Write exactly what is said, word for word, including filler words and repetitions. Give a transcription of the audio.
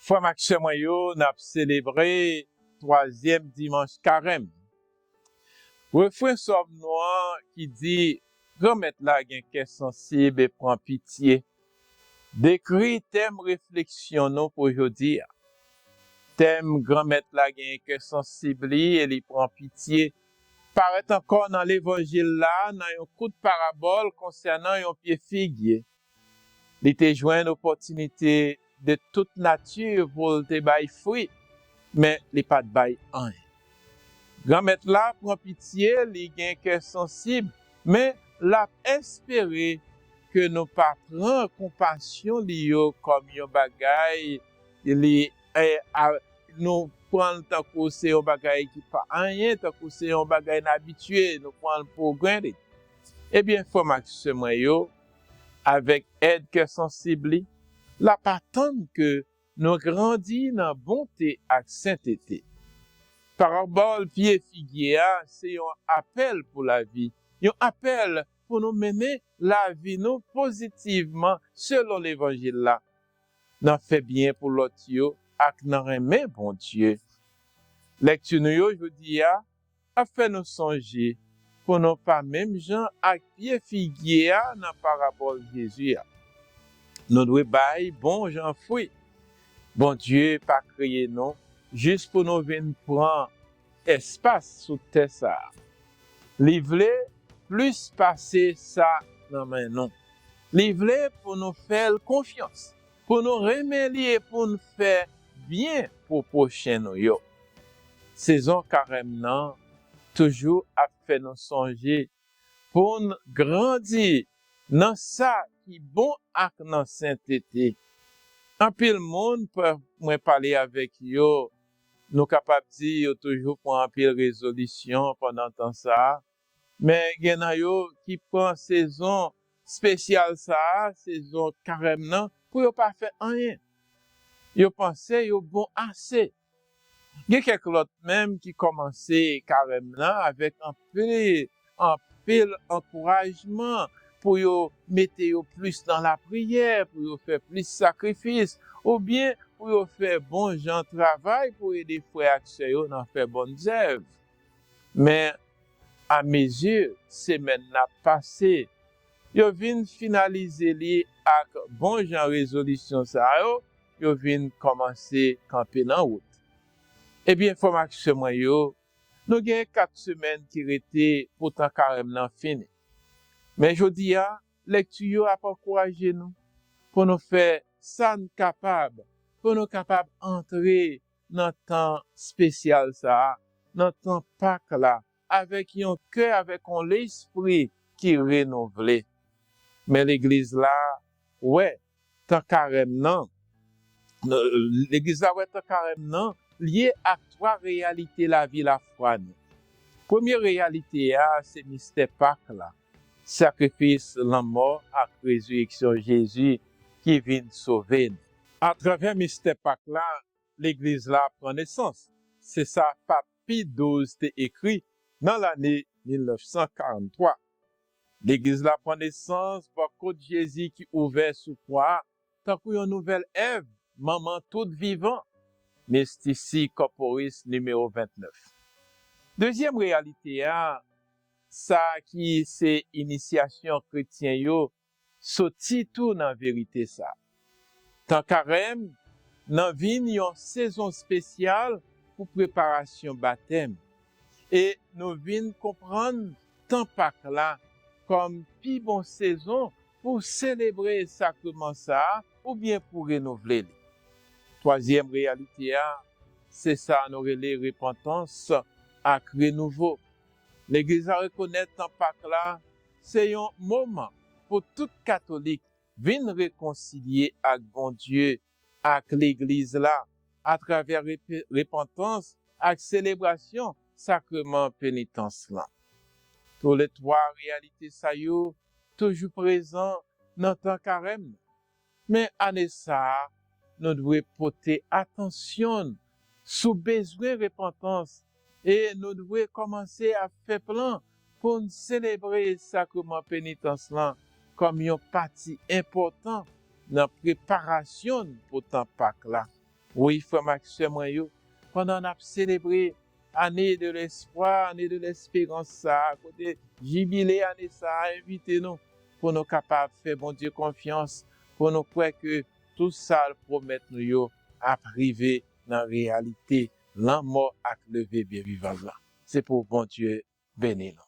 Frè m ak sè mwen yo, n ap selebre twazyèm dimanch Karèm. Refren sòm nou an ki di, Granmèt la gen kè sansib e pran pitye, dekri tèm refleksyon nou pou jodi a. Tèm Granmèt la gen kè sansib li e li pran pitye parèt ankò nan Levanjil la nan yon kout parabòl konsènan yon pye figye. Li te jwenn opòtinite de tout nati pou l te bay fwi, men li pa t bay anyen. Granmèt la pran pitye, li gen kè sansib, men l ap espere ke nou pa pran konpasyon li yo kòm yon bagay li, eh, a, nou pran l tankou se yon bagay ki pa anyen, tankou se yon bagay n abitye, nou pran l pou granted. Ebyen, frè m ak sè mwen yo, avèk èd kè sansib li, l ap atann ke nou grandi nan bonte ak sentete. Parabòl pye figye a se yon apèl pou lavi, yon apèl pou nou mennen lavi nou pozitivman selon Levanjil la, nan fè byen pou lòt yo ak nan renmen Bondye. Lèkti nou yo jodi a ap fè nou sonje pou nou pa menm jan ak pye figye a nan parabòl Jezi a. Nou dwe bay bon jan fwi. Bondye pa kreye nou jis pou nou vin pran espas sou tè sa a. Li vle plis pase sa nan men nou. Li vle pou nou fè l konfyans, pou nou renmen li e pou n fè byen pou pwochen nou yo. Sezon Karèm nan toujou ap fè nou sonje pou n grandi nan sa ki bon ak nan sentete. Anpil moun, pè, mwen pale avèk yo, nou kapab di yo toujou pran anpil rezolisyon pandan tan sa a, men gen nan yo ki pran sezon espesyal sa a, sezon Karèm nan, pou yo pa fè anyen. Yo panse yo bon ase. Gen kèk lòt menm ki kòmanse Karèm nan avèk anpil, anpil ankourajman pou yo mete yo plis nan lapriyè, pou yo fè plis sakrifis, oubyen pou yo fè bon jan travay pou ede frè ak sè yo nan fè bòn zèv. Men, amezi semèn nan ap pase, yo vin finalize li ak bon jan rezolisyon sa yo, yo vin kòmanse kanpe nan wout. Ebyen, frè m ak sè mwen yo, nou gen kat semèn ki rete pou tan Karèm nan fini. Men jodi a, lèkti yo ap ankouraje nou pou nou fè sa n kapab, pou nou kapab antre nan tan espesyal sa a, nan tan Pak la, avèk yon kè, avèk yon lespri ki renouvle. Men legliz la wè tan Karèm nan, legliz la wè tan Karèm nan lye ak twa reyalite lavi lafwa nou. Premye reyalite a se mistè Pak la, sakrifis, lanmò ak rezireksyon Jezi ki vin sove nou. Atravè mistè Pak la, legliz la pran nesans. Se sa Pap Pi douz te ekri nan lane mil nèf san karant twa. Legliz la pran nesans bò kot Jezi ki ouvè sou kwa a, tankou yon nouvèl Èv, manman tout vivan, Mystici Corporis nimewo vennèf. Dezyèm reyalite a, sa ki se inisyasyon kretyen yo soti tou nan verite sa. Tan Karèm nan vin yon sezon espesyal pou preparasyon batèm, e nou vin konprann tan Pak la kòm pi bon sezon pou selebre sakreman sa a oubyen pou renouvle li. Twazyèm reyalite a, se sa nou rele repantans ak renouvo. Legliz la rekonèt tan Pak la se yon moman pou tout katolik vin rekonsilye ak Bondye, ak legliz la, atravè repe-, repantans ak selebrasyon sakreman penitans lan. Toulètwa reyalite sa yo toujou prezan nan tan Karèm nan. Men ane sa a, nou dwe pote atansyon n sou bezwen repantans e nou dwe kòmanse ap fè plan pou n selebre sakreman penitans lan kòm yon pati enpòtan nan preparasyon n pou tan Pak la. Wi, frè m ak sè mwen yo, pandan n ap selebre ane de lespwa, ane de lesperans sa a, kote jibile ane sa a envite nou pou nou kapab fè Bondye konfyans, pou nou kwè ke tout sa l pwomèt nou yo ap rive nan reyalite lanmò ak leve byen vivan l lan. Se pou Bondye beni nou.